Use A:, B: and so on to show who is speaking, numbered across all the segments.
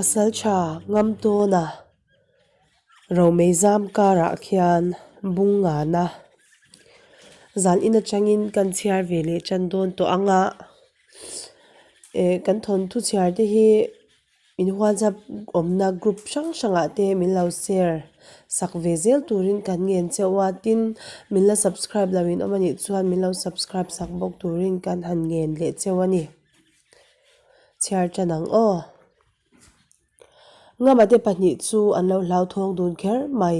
A: Pasalṭha Ngamtawna Romei zam karah khian bung ngana zan in atangin kan chhiar ve leh tan dawn tawh ang a eh kan thawnthu chhiar te hi In WhatsApp awmna group hrang hrangah te min lo share sak ve zel turin kan ngen cheu a, tin min la subscribe lo in awm anih chuan min lo subscribe sak bawk turin kan han ngen leh cheu a ni. Chhiar tan ang aw. Ngama te pahnih chu an lo hlauthawng dun kher mai.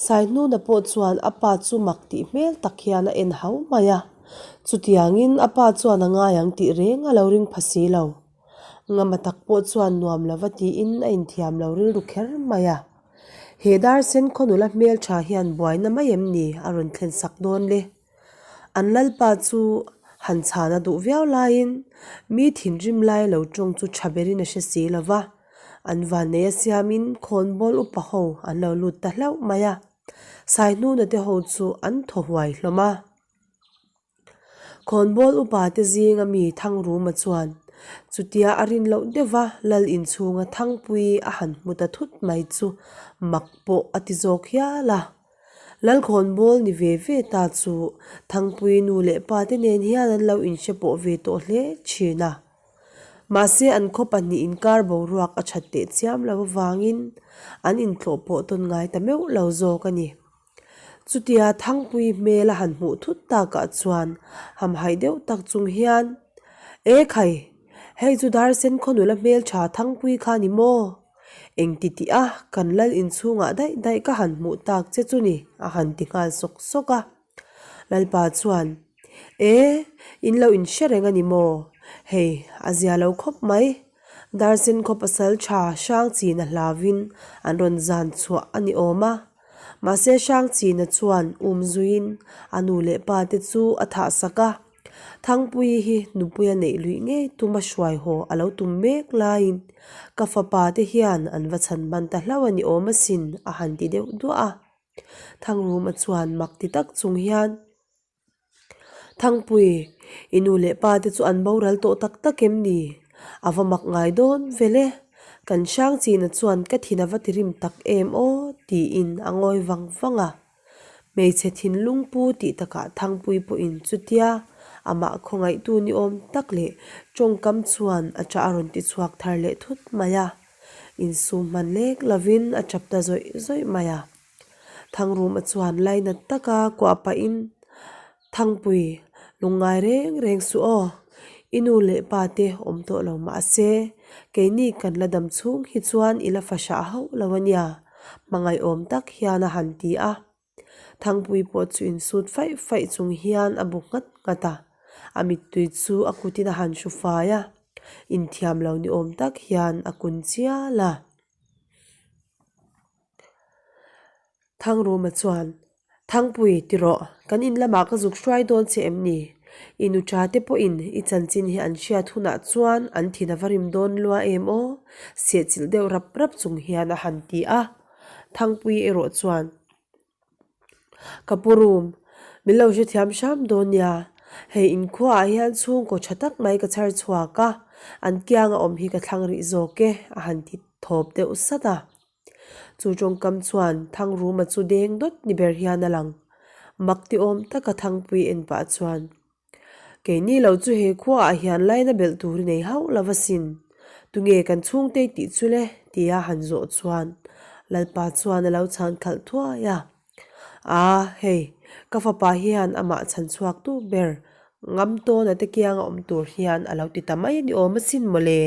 A: Saihnuna pawh chuan a pa chu mak tih hmel tak hian a en hau mai a, chutiangin a pa chuan a ngai ang tih reng a lo ring pha si lo. Ngama tak pawh chuan nuam lova tiin a inthiam lo rilru kher mai a. He dar sen khaw nula hmeltha hian buaina mai em ni a rawn thlen sak dawn le? An lalpa chu han chhan a duh viau laiin mi thinrim lai lo tawng chu tha berin a hre si lo va, an vannei a siamin khawnbawl upa ho an lo lut ta hlauh mai a. Saihnuna te ho chu an thaw huai hlawm a. Khawnbawl upa te zinga mi Thangruma chuan chutia a rin loh deuh va lal inchhunga Thangpui a han hmu ta thut mai chu mak pawh a ti zawk hial a. Lal khawnbawl ni ve ve ta chu Thangpui nu leh pa te nen hian an lo inhre pawh ve tawh hle thin a. Mahse an khaw pahnih inkar boruak a that teh chiam lo avangin an intlawh pawh tawn ngai ta meuh lo zawk a ni. Chutia Thangpui hmel a han hmuh thut takah chuan hamhaih deuh tak chung hian, E khai, hei chu Darsen khaw nula hmeltha Thangpui kha ni maw? Engti tih a, kan lal inchhungah daih daih ka han hmuh tak che chu ni, a han ti nghal sawk sawk a. Lalpa chuan, E, in lo inhre reng a ni maw? Hei, a zia lo khawp mai. Darsen khaw pasal tha hrang chin a hlauvin an rawn zan chhuah a ni awm a. Mahse Hrangchina chuan um zuiin a nu leh pa te chu a thah sak a, Thangpuii hi nupuia neih luih ngei tuma hruai haw a lo tum mek laiin ka fapa te hian an va chhan hman ta hlauh a ni awm asin a han ti deuh duah a. Thangruma chuan mak ti tak chung hian Thangpui, i nu leh pa te chu an boral tawh tak tak em ni? A va mak ngai dawn vel e. Kan hrang china chuan ka thin a va ti rim tak em aw? tiin a ngawi vang vang a. Hmeichhe thinlung pu tih takah Thangpui pawhin chutia amah khawngaihtu ni awm tak leh tawngkam chuan a ṭah a rawn ti chhuak thar leh thut mai a. Insum hman lek lovin a ṭap ta zawih zawih mai a. Thangruma chuan lainat taka kuah pahin, Thangpui, lungngai reng reng suh aw, i nu leh pa te awm tawh lo mahse, keini kan la dam chhung hi chuan i la fahrah hauh lo a nia, hmangaihawm tak hian a han ti a. Thangpui pawh chu insut faih faih chung hian a bu nghat nghat a, a mittui chu a kutin a han hru fai a, inthiam lo ni awm tak hian a kun chial a. Thangruma chuan, Thangpui, ti rawh, kan in lamah ka zuk hruai dawn che em ni? I nu tha te pawhin i chanchin hi an hriat hunah chuan an thin a va rim dawn lua em aw? Sehchilh deuh rap rap chung hian a han ti a. Thangpui erawh chuan, Ka pu room, min lo hrethiam hram dawn nia. Hei inkhuaah hian chhungkaw tha tak mai ka chhar chhuak a, an kianga awm hi ka thlang rih zawk e, a han ti thawp deuh sat a. Chu tawngkam chuan Thangruma chu deng dawt ni ber hian a lang. Mak ti awm taka Thangpui en pah chuan, Keini lo chu he khuaah hian laina belh tur i nei hauh lo asin. Tunge kan chhungte i tih chu le? tia han zawh chuan Lalpa chuan a lo chhan khalh thuai a. Aa, hei, ka fapa hian amah chhan chhuak tu ber ngam tawna te kianga awm tur hian a lo ti ta mai a ni awm asin mawle.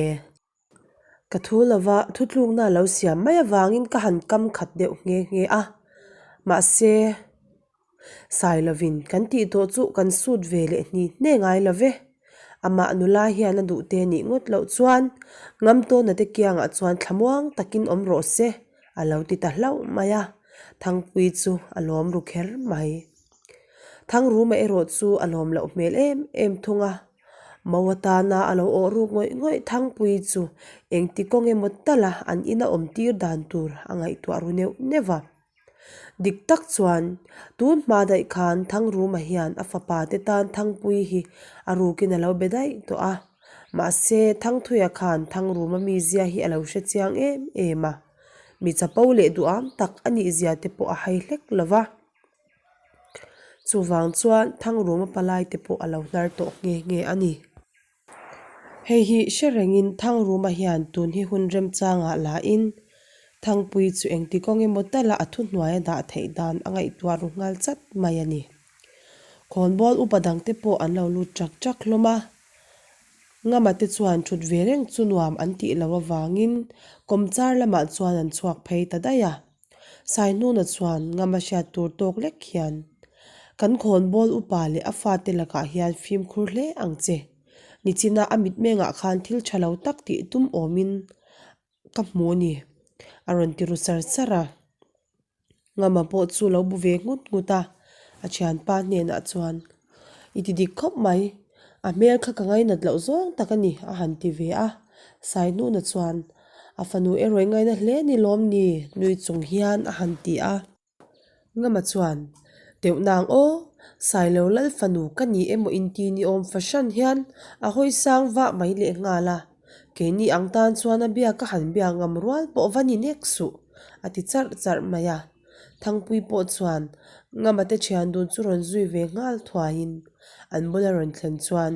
A: Ka thu lova thutlukna a lo siam mai avangin ka han kam khat deuh nghe nghe a, mahse sai lovin kan tih tawh chu kan sut ve leh hni hne ngai lo ve. Amah nula hian a duh te nih ngawt loh chuan Ngamtawna te kiangah chuan thlamuang takin awm rawh se a lo ti ta hlauh mai a, Thangpui chu a lawm ru kher mai. Thangruma erawh chu a lawm loh hmel em em thung a. Mo atana a lo awh ruk ngawih ngawih Thangpui chu engti kawng emaw tala an ina awm tir dan tur a ngaihtuah ru neuh neuh a. Dik tak chuan tun hma daih khan Thangruma hian a fapa te tan Thangpui hi a rukin a lo be daih tawh a. Mahse, Thangthuia khan Thangruma mizia hi a lo hre chiang em em a, mi chapo leh duham tak a nih zia te pawh a hai hlek lo va. Chuvang chuan Thangruma palai te pawh a lo hnar tawh nghe nghe a ni. Hei hi hre rengin Thangruma hian tun hi hun remchangah lahin Thangpui chu engti kawng emaw tala a thuhnuaia dah theih dan a ngaihtuah ru nghal chat mai a ni. Khawnbawl upa dangte pawh an lo lut chak chak hlawm a, Ngama te chuan thut ve reng chu nuam an tih loh avangin kawmchar lamah chuan an chhuak phei ta daih a. Saihnuna chuan Ngama hriat tur tawk lek hian, Kan khawnbawl upa leh a fate lakah hian fimkhur hle ang che. Nichina a mitmengah khan thil tha lo tak tih tum awmin ka hmu a ni, a rawn ti ru sar sar a. Ngama pawh chu lo bu ve nghut nghut a, a thianpa hnenah chuan, I ti dik khawp mai, a hmel kha ka ngainat loh zawng tak a ni, a han ti ve a. Saihnuna chuan, A fanu erawh i ngaina hle ni lawm ni? nui chung hian a han ti a. Ngama chuan, Teuh nang aw, Sailo lal fanu ka ni emaw inti ni awm fahran hian a hawi sang vah mai leh nghal a. Keini ang tan chuan a biak a han biak ngam rual pawh va ni nek suh, a ti charh charh mai a. Thangpui pawh chuan Ngama te thian dun chu rawn zui ve nghal thuaiin an bula rawn thlen chuan,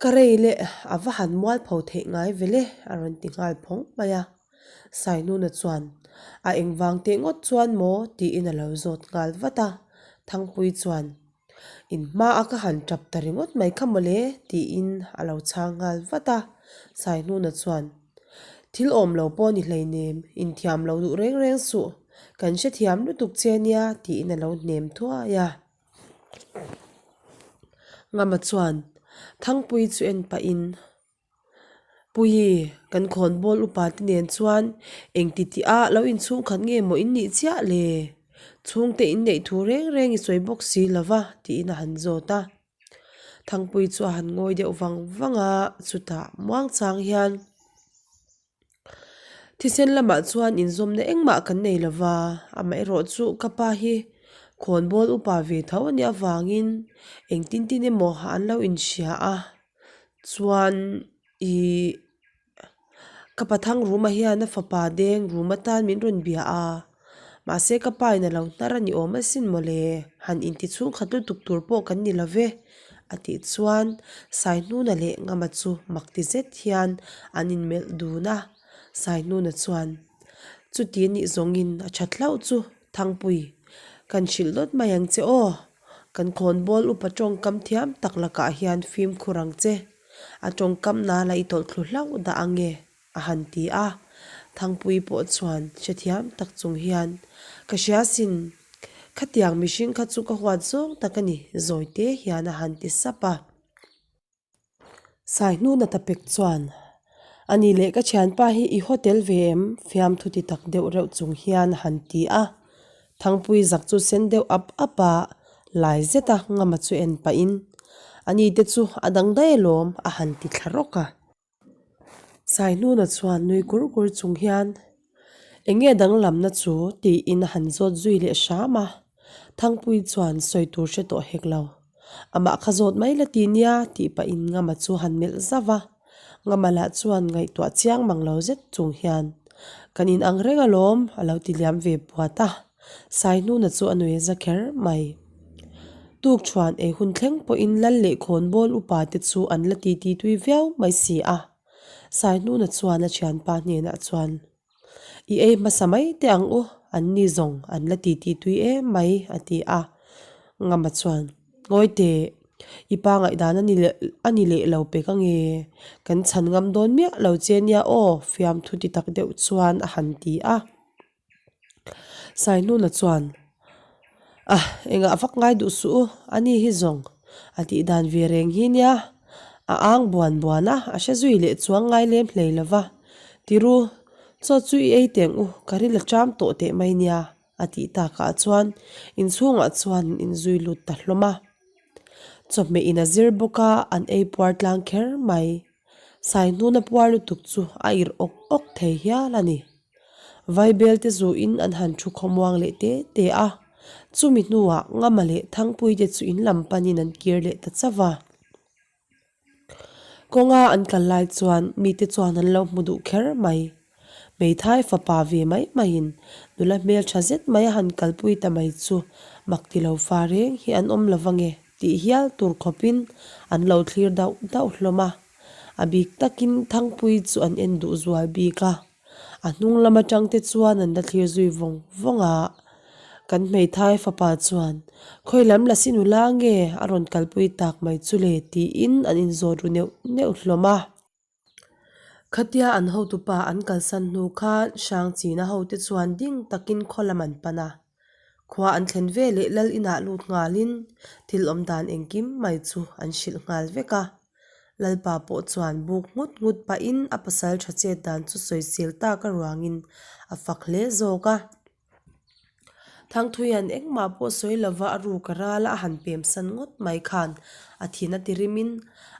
A: Ka rei leh a va han mualpho theih ngai vele, a rawn ti nghal phawng mai a. Sainuna chuan, A engvang teh ngawt chuan maw? tiin a lo zawt nghal vat a. Thangpui chuan, In hma a ka han tap ta ringawt mai kha mawle tiin a lo chhang nghal vat a, Saihnuna chuan, Thil awm lo pawh ni hleinem, inthiam lo duh reng reng suh, kan hrethiam lutuk che nia tiin a lo hnem thuai a. Ngama chuan Thangpui chu en pahin, Puii, kan khawnbawl upa te nen chuan engti tih a lo inchhungkhat nge maw in nih chiah le? Chhungte in neih thu reng reng i sawi bawk si lo va tiin a han zawt a. Thangpuii chu a han ngawi deuh vang vang a, chutah muangchang hian Thisen lamah chuan inzawmna engmah kan nei lo va, amaherawhchu ka pa hi khawnbawl upa ve tho a nih avangin engtin tin emaw an lo inhria a. Chuan ih ka pathang ruma hian a fapa deng rum atan min rawn bia a, mahse ka pa in a lo hnar a ni awm asin mawle, han inti chhungkhat lutuk tur pawh kan ni lo ve a tih chuan Saihnuna leh Ngama chu mak ti zet hian an inmelh dun a, Saihnuna chuan chuti anih zawngin a that hlauh chu Thangpui kan hrilh dawt mai ang che aw. Kan khawnbawl upa tawngkam thiam tak lakah hian fimkhur ang che. A tawngkam nala i tawlh thlu hlauh dah ang e, a han ti a. Thangpui pawh chuan hrethiam tak chung hian, Ka hria sin, khatiang mihring kha chu ka huat zawng tak a ni, zawi te hian a han ti sap a. Saihnuna Tapek chuan, A ni leh ka thianpa hi i hotel ve em? fiamthu ti tak deuh reuh chung hian a han ti a. Thangpui zak chu sen deuh ap ap a, lai zeta Ngama chu en pahin, A ni te chu a dang daih alawm a han ti thla rawk a. Saihnuna chuan nui kur kur chung hian, Eng nge danglamna chu? tiin a han zawt zui leh hram a. Thangpui chuan sawi tur hre tawh hek lo. Amah kha zawt mai la ti nia tih pahin Ngama chu han melh zauh a. Ngama lah chuan ngaihtuah chiang mang lo zet chung hian, Kan inang reng alawm a lo ti liam ve puat a. Saihnuna chu a nui za kher mai. Tukṭhuan ei hun thleng pawhin lal leh khawnbawl upa te chu an la titi tui viau mai si a. Saihnuna chuan a thianpa hnenah chuan, I ei hmasa mai teh ang u, an ni zawng an la titi tui em mai, a ti a. Ngama chuan, Ngawi teh, i pa ngaihdan a ni leh a ni leh lo pek ange, kan chhan ngam dawn miah lo che nia aw, fiamthu ti tak deuh chuan a han ti a. Saihnuna chuan, Ah, engah vak ngai duh suh u, a ni hi zawng a tih dan ve reng hi nia. A ang buan buan a, a hre zui leh chuang ngai lem hlei lo va. Tiru, chaw chu i ei teng u, ka ril a ṭam tawh teh mai nia, a tih takah chuan inchhungah chuan an inzui lut ta hlawm a. Chawhmeh in a zir bawk a, an ei puar tlang kher mai. Saihnuna puar lutuk chu a irh awk awk thei hial a ni. Vaibel te zuin an han thu khawmuang leh te te a, chumi hnuah Ngama leh Thangpui te chu in lam panin an kir leh ta chauh a. Kawnga an kal lai chuan mite chuan an lo hmu duh kher mai. Hmeithai fapa ve mai maiin nula hmeltha zet mai a han kalpui ta mai chu mak ti lo fa reng hi an awm lo vange tih hial tur khawpin an lo thlir dauh dauh hlawm a. A bik takin Thangpui chu an en duh zual bik a. A hnung lam atang te chuan an la thlir zui vawng vawng a. Kan hmeithai fapa chuan, Khawi lam la si nula nge a rawn kalpui tak mai chu le? tiin an inzawt ru neuh neuh hlawm a. Khatia an hotupa an kalsan hnu khan Hrangchina hote chuan ding takin khaw lam an pan a. Khua an thlen ve leh lal inah lut nghalin thil awm dan engkim mai chu an hrilh nghal vek a. Lalpa pawh chuan buk nghut nghut pahin a pasal tha chet dan chu sawisel tak a ruangin a fak hle zawk a. Thangthuian engmah pawh sawi lova a ruk a ral a a han pem san ngawt mai khan a thin a ti rimin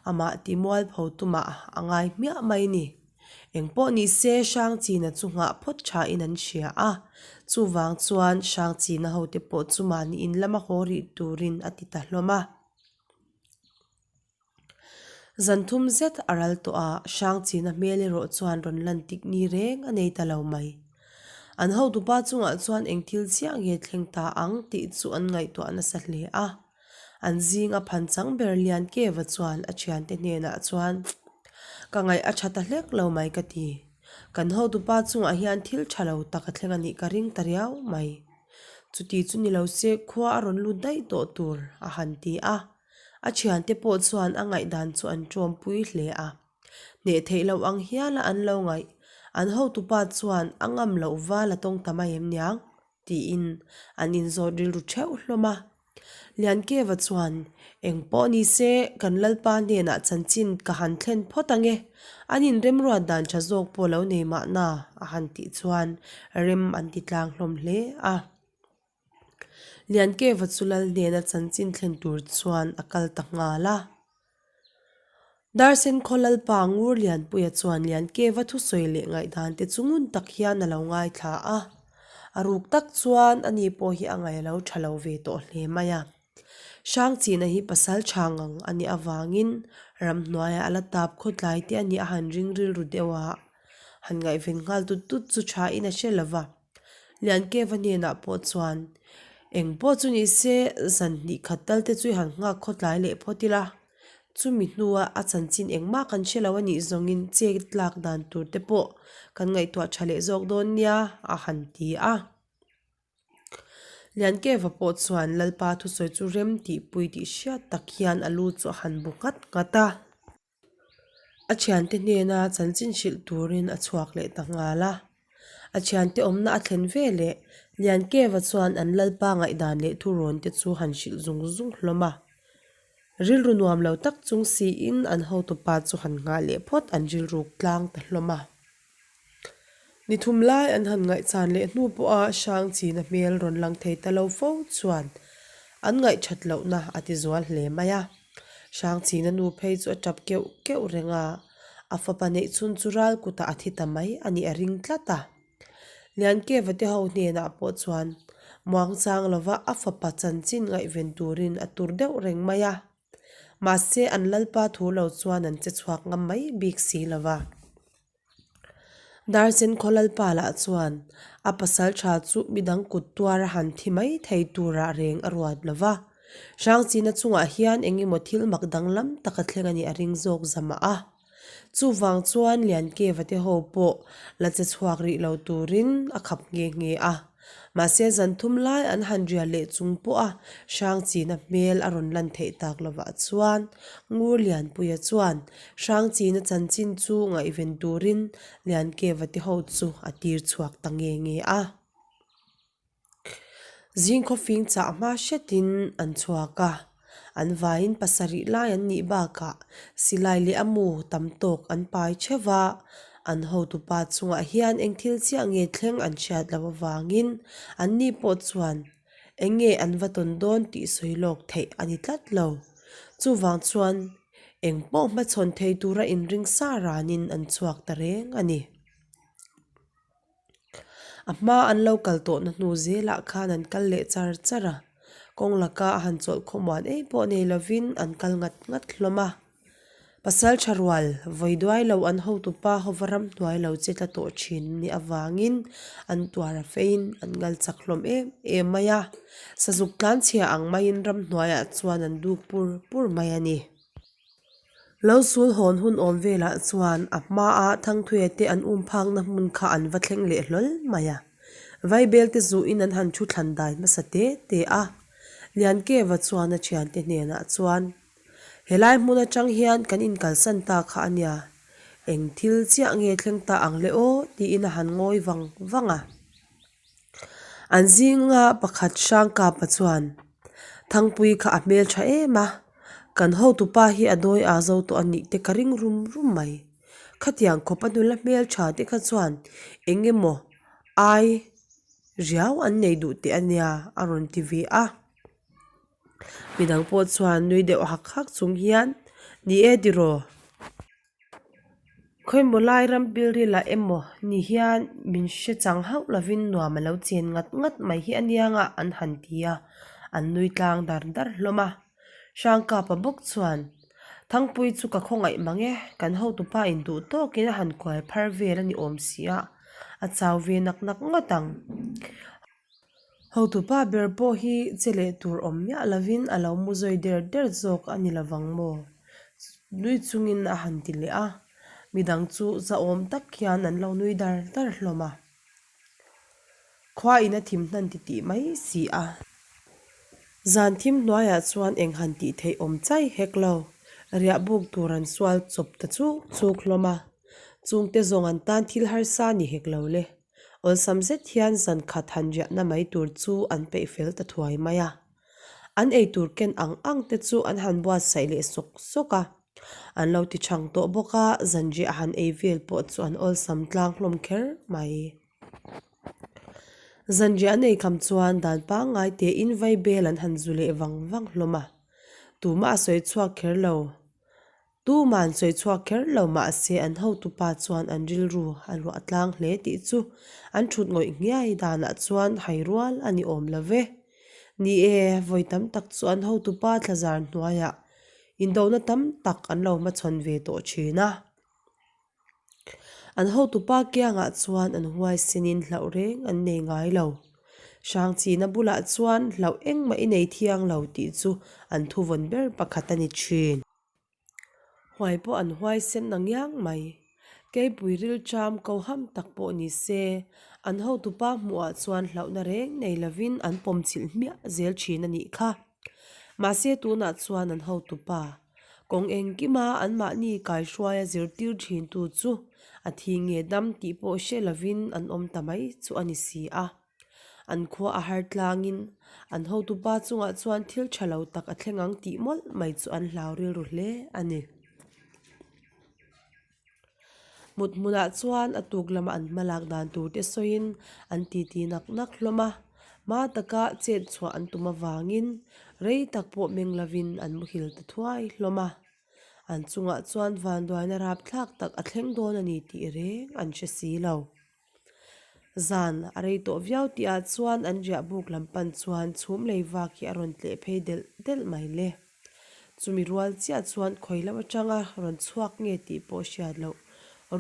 A: amah ti mualpho tumah a ngai hmiah mai ni. Engpawh ni se Hrangchina chu nghah phawt thain an hria a, chuvang chuan Hrangchina hote pawh chu mahni in lama haw rih turin a ti ta hlawm a. Zan thum zet a ral tawh a, Hrangchina hmel erawh chuan rawn lan tik ni reng a nei ta lo mai. An hotupa chungah chuan eng thil chiah nge thleng ta ang tih chu an ngaihtuah nasa hle a. An zing a phan chang ber Lian Keva chuan a thiante hnenah chuan, Ka ngaih a tha ta hlek lo mai ka ti. Kan hotupa chungah hian thil tha lo tak a thleng a nih ka ring ta riau mai. Chuti chu ni lo se khua a rawn lut daih tawh tur a han ti a. A thiante pawh chuan a ngaihdan chu an ṭawmpui hle a. Hneh theih loh ang hiala an lo ngaih, an hotupa chuan a ngam loh val a tawng ta mai em niang? tiin an inzawt rilru ṭheuh hlawm a. Liankeva chuan, Eng pawh ni se, kan Lalpa hnenah chanchin ka han thlen phawt ang e. An inremruat dan ṭha zawk pawh lo nei mahna, a han tih chuan rem an ti tlang hlawm hle a. Liankeva chu lal hnena chanchin thlen tur chuan a kal ta nghal a. Darsen khaw lalpa Ngur Lianpuia chuan Liankeva thusawi leh ngaihdan te chu ngun tak hian a lo ngaithla a. A ruk tak chuan ani pawh hi a ngaih a lo tha lo ve tawh hle mai a. Hrangchina hi pasal tha ngang a nih avangin ramhnuaiah a la tap khawtlai te a nih a han ring rilru deuh a. Han ngaihven nghal tut tut chu thain a hre lo va. Liankeva hnenah pawh chuan, Eng pawh chu ni se, zan hnih khat tal te chu i han nghak khawtlai leh phawt ila. Chumi hnua a chanchin engmah kan hre lo a nih zawngin che tlak dan tur te pawh kan ngaihtuah tha leh zawk dawn nia, a han ti a. Liankeva pawh chuan Lalpa thusawi chu rem tihpui tih hriat tak hian a lu chu a han bu nghat nghat a. A thiante hnena chanchin hrilh turin a chhuak leh ta nghal a. A thiante awmna a thlen ve leh Liankeva chuan an lalpa ngaihdan leh thurawn te chu han hrilh zung zung hlawm a. Rilru nuam lo tak chung siin an hotupa chu han nghah leh phawt an rilruk tlang ta hlawm a. Ni thum lai an han ngaihchan leh hnu pawha Hrangchina hmel rawn lang thei ta lo fo chuan an ngaihthat lohna a ti zual hle mai a. Hrangchina nu phei chu a tap keuh keuh reng a, a fapa neih chhun chu ral kutah a thi ta mai a nih a ring tlat a. Liankeva te ho hnenah pawh chuan muangchang lova a fapa chanchin ngaihven turin a tur deuh reng mai a. Mahse an lalpa thu lo chuan an che chhuak ngam mai bik si lova. Darsen khaw lalpa lah chuan a pasal tha chu midang kut tuar a han thi mai thei turah reng a ruat lo va. Hrangchina chungah hian eng emaw thil mak danglam tak a thleng a nih a ring zawk zamah a. Chuvang chuan Liankeva te ho pawh la che chhuak rih lo turin a khap nghe nghe a. Mahse zan thum lai an han rial leh chung pawha Hrangchina hmel a rawn lan theih tak lovah chuan Ngur Lianpuia chuan Hrangchina chanchin chu ngaihven turin Liankeva te ho chu a tir chhuak ta nge nge a. Zing khawfing chah hma hretin an chhuak a, an vaiin pasarih lai an nih bakah silai leh a mu tam tawk an pai theuh va, an hotupa chungah hian eng thil chiah nge thleng an hriat loh avangin anni pawh chuan eng nge an va tawn dawn tih sawi lawk theih a ni tlat lo. Chuvang chuan eng pawh hmachhawn thei tura inring sa ranin an chhuak ta reng a ni. A hma an lo kal tawhna hnu zelah khan an kal leh char char a, kawng laka a han chawlh khawmuan ei pawh nei lovin an kal ngat ngat hlawm a. Pasal tha rual, vawi duai lo an hotupa hova ramhnuai lo che tla tawh thin nih avangin an tuar a feiin an ngal chak hlawm em em mai a. Sazuk tlanchhia ang maiin ramhnuaiah chuan an duk pur pur mai a ni. Lo sul hawn hun awm velah chuan a hmaa Thangthuia te an um phakna hmun kha an va thleng leh hlawl mai a. Vaibel te zuhin an han thu thlan dai hmasa te te a. Liankeva chuan a thiante hnenah chuan, Helai hmun atang hian kan inkalsan ta kha a nia, eng thil chiah nge thleng ta ang le aw? tiin a han ngawi vang vang a. An zinga pakhat Hrangkapa chuan, Thangpui kha a hmel tha em a, kan hotupa hi a dawi a zo tawh a nih te ka ring rum rum mai. Khatiang khawp a nula hmel tha te kha chuan eng emaw ai riau an nei duh teh a nia a rawn ti ve a. Midang pawh chuan nui deuh hak hak chung hian, Ni e tiraw? Khawimaw lai ram pilrilah emaw ni hian min hre chang hauh lovin nuam a lo chen ngat ngat mai hi a nianga an han ti a, an nui tlang dar dar hlawm a. Hrangkapa bawk chuan, Thangpui chu ka khawngaih mang e, kan hotupa in duh tawkin a han kuai phar vel a ni awm si a, a chau ve nak nak ngawt ang. Hotupa ber pawh hi che leh tur awm miah lovin a lo mu zawi der der zawk a ni lovang maw? Nui chungin a han ti leh a, midang chu zahawm tak hian an lo nui dar dar hlawm a. Khua in a thim hnan ti tih mai si a. Zan thim hnuaiah chuan eng han tih theih awm chai hek lo, riah buk tur an sual chawp ta chuk chuk hlawm a. Chungte zawng an tan thil harsa ni hek lo le. Awlsam zet hian zan khat han riahna mai tur chu an peih fel ta thuai mai a. An ei tur ken ang ang te chu an han buatsaih leh sawk sawk a. An lo ti chhang tawh bawk a, zanriah han ei vel pawh chu an awlsam tlang hlawm kher mai. Zanriah an ei kham chuan dan pangngai tein vaibel an han zu leh vang vang hlawm a. Tumah a sawi chhuak kher lo. Tuman sawi chhuak kher lo mahse an hotupa chuan an rilru a luah tlang hle tih chu an thut ngawih nghiai danah chuan hai rual a ni awm lo ve. Ni e, vawi tam tak chu an hotupa thlazar hnuaiah indona tam tak an lo hmachhawn ve tawh thin a. An hotupa kiangah chuan an huaisinin hlauh reng an nei ngai lo. Hrangchina bulah chuan hlauh engmah i nei thiang lo tih chu an thuvawn ber pakhat a ni thin. Huai pawh an huaisen na ngiang mai. Keipui rilṭam ko ham tak pawh ni se, an hotupa hmuhah chuan hlauhna reng nei lovin an pawmchilh hmiah zel thin a nih kha. Mahse tunah chuan an hotupa, kawng engkima anmahni kaihruaia zirtir thintu chu a thi nge dam tih pawh hre lovin an awm ta mai chu a ni si a. An khua a har tlangin an hotupa chungah chuan thil tha lo tak a thleng ang tih mawlh mai chu an hlau rilru hle a ni. Mut hmunah chuan a tuk lama an hma lak dan tur te sawiin an titi nak nak hlawm a, hma taka chet chhuah an tum avangin rei tak pawh meng lovin an muhil ta thuai hlawm a. An chungah chuan vanduaina rapthlak tak a thleng dawn a ni tih reng an hre si lo. Zan a rei tawh viau tih ah chuan an riah buk lam pan chuan chhum lei vak hi a rawn tleh phei delh delh mai le. Chumi rual chiah chuan khawi lam atanga rawn chhuak nge tih pawh hriat loh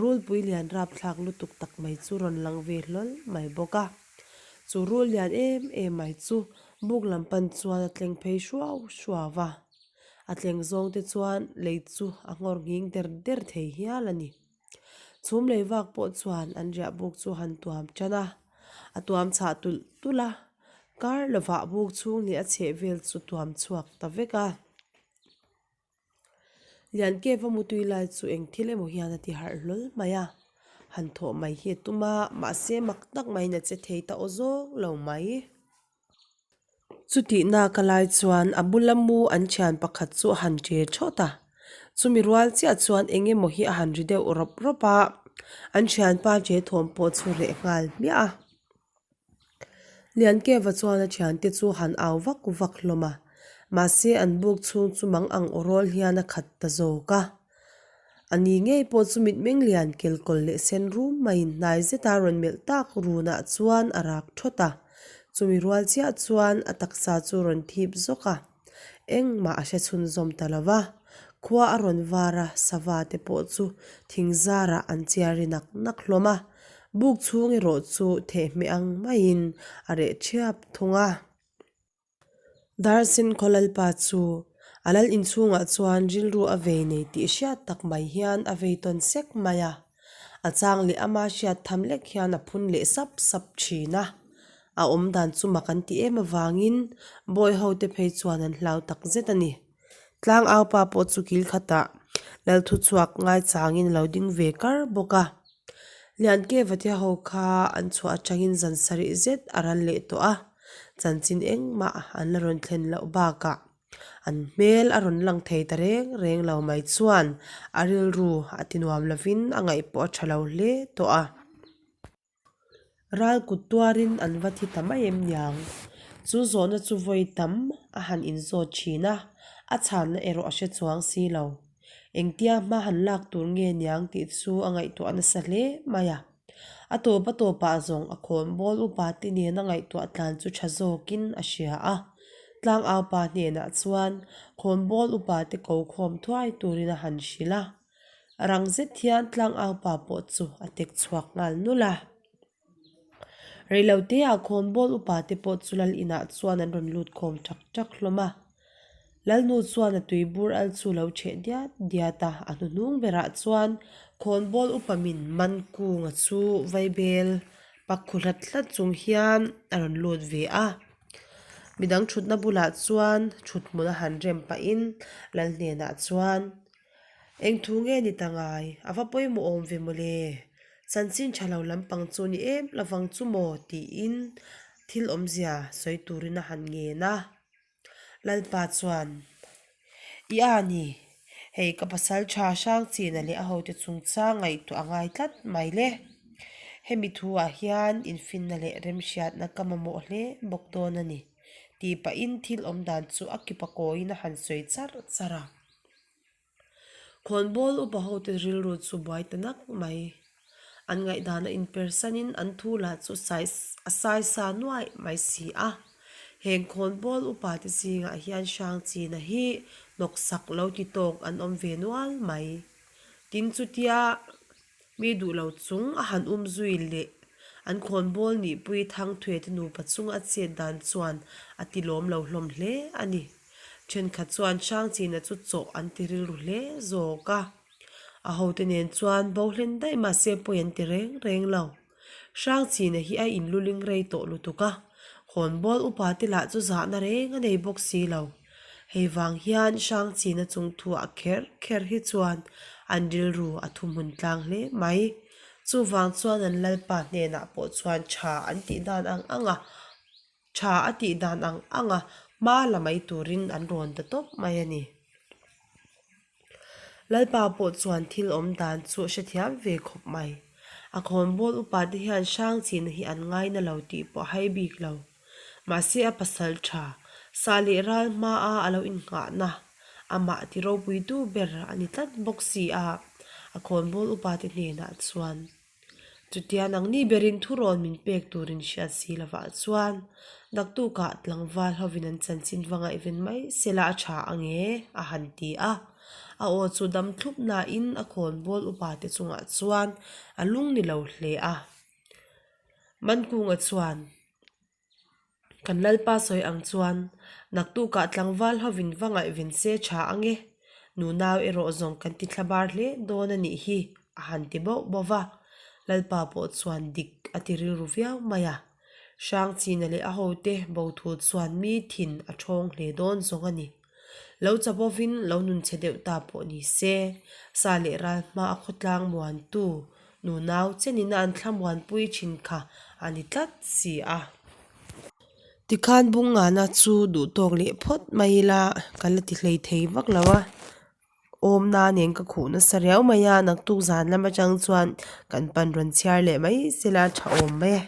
A: rulpui lian rapthlak lutuk tak mai chu rawn lang ve hlawl mai bawk a. Chu rul lian em em mai chu buk lam pan chuan a tleng phei hruau hruau va. A tleng zawng te chuan lei chu a nghawr nghing der der thei hial a ni. Chhum lei vak pawh chuan an riah buk chu han tuam tan a, a tuam chhah tulh tulh a, kar lovah buk chhung leh a chheh vel chu tuam chhuak ta vek a. Liankeva mutui lai chu eng thil emaw hian a ti harh hlawl mai a, han thawh mai hi a tum a, mahse mak tak maiin a che thei ta aw zawng lo mai. Chutih nak a lai chuan a bula mu an thian pakhat chu a han ṭe thawt a, chumi rual chiah chuan eng emaw hi a han ri deuh rawp rawp a, an thianpa ṭe thawm pawh chu reh nghal hmiah a. Liankeva chuan a thiante chu han au vak vak hlawm a, mahse an buk chhung chu mang ang aw rawl hian a khat ta zawk a. A ni ngei pawh chu mitmeng lian kelkawl leh sen rum maiin hnai zeta rawn melh tak runah chuan a rak thawt a, chumi rual chiah chuan a taksa chu rawn thip zawk a, engmah a hre chhunzawm ta lo va. Khua a rawn var a, sava te pawh chu thing zarah an chiar ri nak nak hlawm a. Buk chhung erawh chu thehmeh ang maiin a reh ṭhiap thung a. Darsin khaw lalpa chu a lal inchhungah chuan rilru a vei nei tih hriat tak mai hian a vei tawn sek mai a. A chang leh ama hriat tham lek hian a phun leh sap sap thin a. A awm dan chu mak an ti em avangin bawi ho te phei chuan an hlau tak zet a ni. Tlang aupa pawh chu kil khatah lal thuchhuak ngaichangin a lo ding ve kar bawk a. Lianke Vatia ho kha an chhuah atangin zan sarih zet a ral leh tawh a, chanchin engmah an la rawn thlen loh bakah an hmel a rawn lang thei ta reng reng lo mai chuan a rilru a ti nuam lovin a ngaih pawh a tha lo hle tawh a. Ral kut tuarin an va thi ta mai em niang? Chu zawhna chu vawi tam a han inzawt thin a, a chhanna erawh a hre chuang si lo. Engtia hma han lak tur nge niang tih chu a ngaihtuah nasa hle mai a. A tawp a tawpah zawng a khawnbawl upa te nena ngaihtuah tlan chu tha zawkin a hria a. Tlangaupa hnenah chuan khawnbawl upa te ko khawm thuai turin a han hrilh a. Rang zet hian tlangaupa pawh chu a tek chhuak nghal nulh a. Reiloteah khawnbawl upa te pawh chu lal inah chuan an rawn lut khawm ṭak ṭak hlawm a. Lalnu chuan a tuibur al chu lo ṭheh diat diat a, a hnuhnung berah chuan khawnbawl upa min man kunga chu vaibel pak khu hlat hlat chung hian a rawn lut ve a. Midang ṭhutna bulah chuan ṭhuthmun a han rem pahin lal hnenah chuan, Eng thu nge ni ta ngai? A va pawimawh awm ve mawle. Chanchin tha lo lampang chu ni em lovang chu maw? tiin thil awmzia sawi turin a han ngen a. Lalpa chuan, I a ni, hei ka pasal tha hrang china leh a hote chungchang ngaihtuah a ngai tlat mai le. Hemi thuah hian infinna leh remhriatna ka mamawh hle bawk dawn a ni, tih pahin thil awmdan chu a kipa kawiin a han sawi charh charh a. Khawnbawl upa hote rilru chu buai ta nak mai. An ngaihdan a inpersanin an thu lah chu a saisa nuaih mai si a. Heng khawnbawl upa te zingah hian Hrangchina hi hnawksak lo ti tawk an awm ve nual mai. Tin chutia Mi duh lo chung a han um zui leh an khawnbawl nihpui Thangthuete nupa chunga a chet dan chuan a ti lawm lo hlawm hle a ni. Thenkhat chuan Hrangchina chu chawh an ti rilru hle zawk a. A hote nen chuan bo hlen daih mahse pawi an ti reng reng lo. Hrangchina hi a inluling rei tawh lutuk a, khawnbawl upa te lah chu zahna reng a nei bawk si lo. Hei vang hian Hrangchina chung thuah kher kher hi chuan an rilru a thuhmun tlang hle mai. Chuvang chuan an lalpa hnenah pawh chuan tha an tih dan ang ang a, tha a tih dan ang ang a hma la mai turin an rawn ta tawp mai a ni. Lalpa pawh chuan thil awm dan chu a hrethiam ve khawp mai. A khawnbawl upa te hian Hrangchina hi an ngaina lo tih pawh a hai bik lo. Mahse a pasal tha, sa leh ral hmaa a lo innghahna, amah ti ropuitu ber a ni tlat bawk si a, a khawnbawl upa te hnenah chuan Chutia nangni berin thurawn min pek turin hriat si lovah chuan naktukah tlangval hovin an chanchin va ngaihven mai sela a tha ang e, a han ti a. A aw chu dam thlup nain a khawnbawl upate chungah chuan a lung ni lo hle a. Mankunga chuan. Kan Lalpa sawi ang chuan naktukah tlangval hovin va ngaihven se tha ang e, nunau erawh zawng kan ti thlabar hle dawn a nih hi, a han ti bauh bauh va. Lalpa pawh chuan dik a ti rilru viau mai a. Hrangchina leh a hote bo thu chuan mi thin a thawng hle dawn zawng a ni. Lo chapovin lo nunchhe deuh ta pawh ni se, sa leh ral hma a khawtlang muantu Nunau chenina an thlamuanpui thin kha a ni tlat si a. Tikhan Bungngana chu duhtawk leh phawt mai ila ka la ti hlei thei vak lo a, awmna nen ka khuh nasa riau mai a, naktuk zan lam atang chuan kan pan rawn chhiar leh mai sela tha awm mai e.